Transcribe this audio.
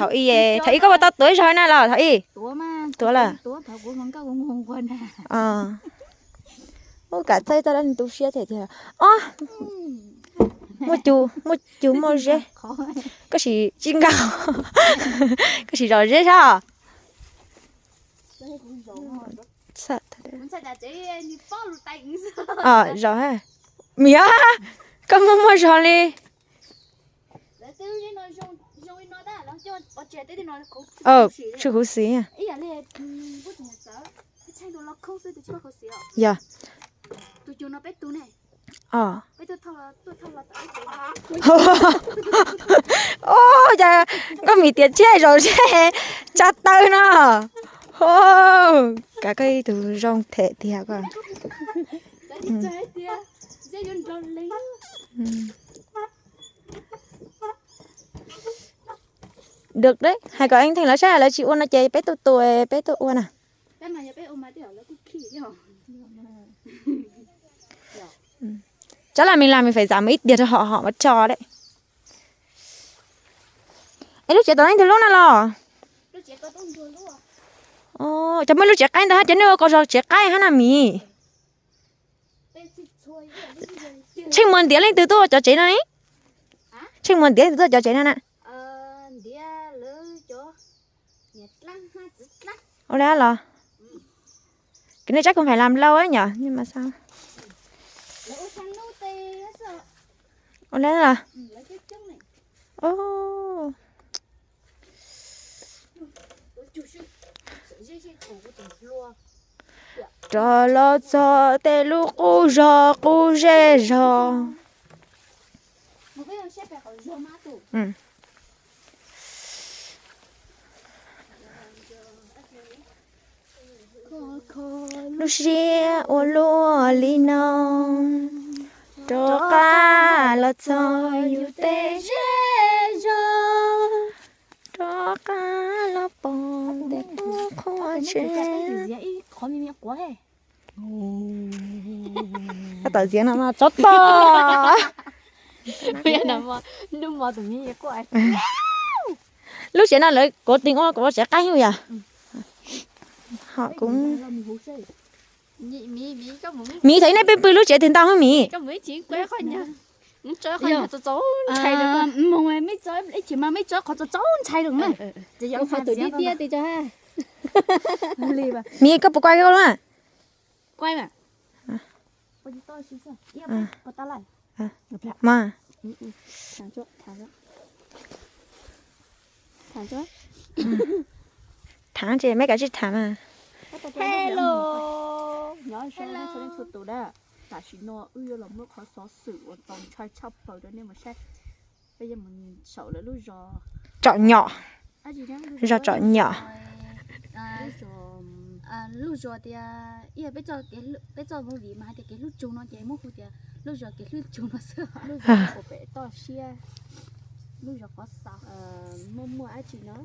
Thaum ib, thaum ib koj puas tau tuav ib zaug na los thaum ib? Tuav lawm. Ub, kam txawj txoj dab neeg tu siab thiab tiag. Ob, muaj cug, muaj cug muaj zeb. Koj sim tsis nkag, koj sim zom zeb sab. Zom, miv, koj muaj muaj zog li. Tsw huv xim. Yog. Ub, cas koj miv tias tshiab zom zeb tsa taw no. Ub, kav koj ib tug zoo them tiag koj. Được đấy, hais kom anh Thành lawv saib lawv tsis ua no ces peb tuaj tua, peb tuaj ua na. Tsob lam mis lam mis phải giảm một ít tiền cho họ, họ có cho đấy. Es lub tsev tom leej twg lub na los? Cov muaj lub tsev qaib ntawd hab, cov nej ua ko zog tsev qaib hab na mis. Tsheej muas ntiav leej twg tuaj cov tsev no ne? Tsheej muas ntiav leej twg tuaj cov tsev no na? Ua li los? Cái này chắc không phải làm lâu ấy nhỉ? Nhưng mà sao? Ua li los? Ồ. Rov los txog tej lub qub zos qub zej zog. Lub siab ua luaj li no, rov qab los txog yus tej zej zog, rov qab los pom tej qub qhuav tsev. Tawm ziav no mas tsob tog. Lub tsev no lawv kuv tig ua kuv tsev qaib hwb yom. Ho kuv, Miv, thaum ib nej pw pw lub tsev twg ntau hwb Miv? Miv, koj puas kuaj koj lub? Thang ces mej kav tsij thang mas. Hello. Nyob zoo txhua leej txhua tus na. Tam sim no wb yuav los muab qhov xov xwm uas txaus ntshai tshaj plaws rau nej mus saib. Peb yuav mus saum lawv lub zos Tsom Nyom. Zos Tsom Nyom. Lub zos tias, peb txoj movie mas hais tias kev hlub tsu no ces muab hu tias lub zos kev hlub tsu no xwb. Lub zos puas pem toj siab, lub zos qhov xaus, muaj muaj dab tsi no.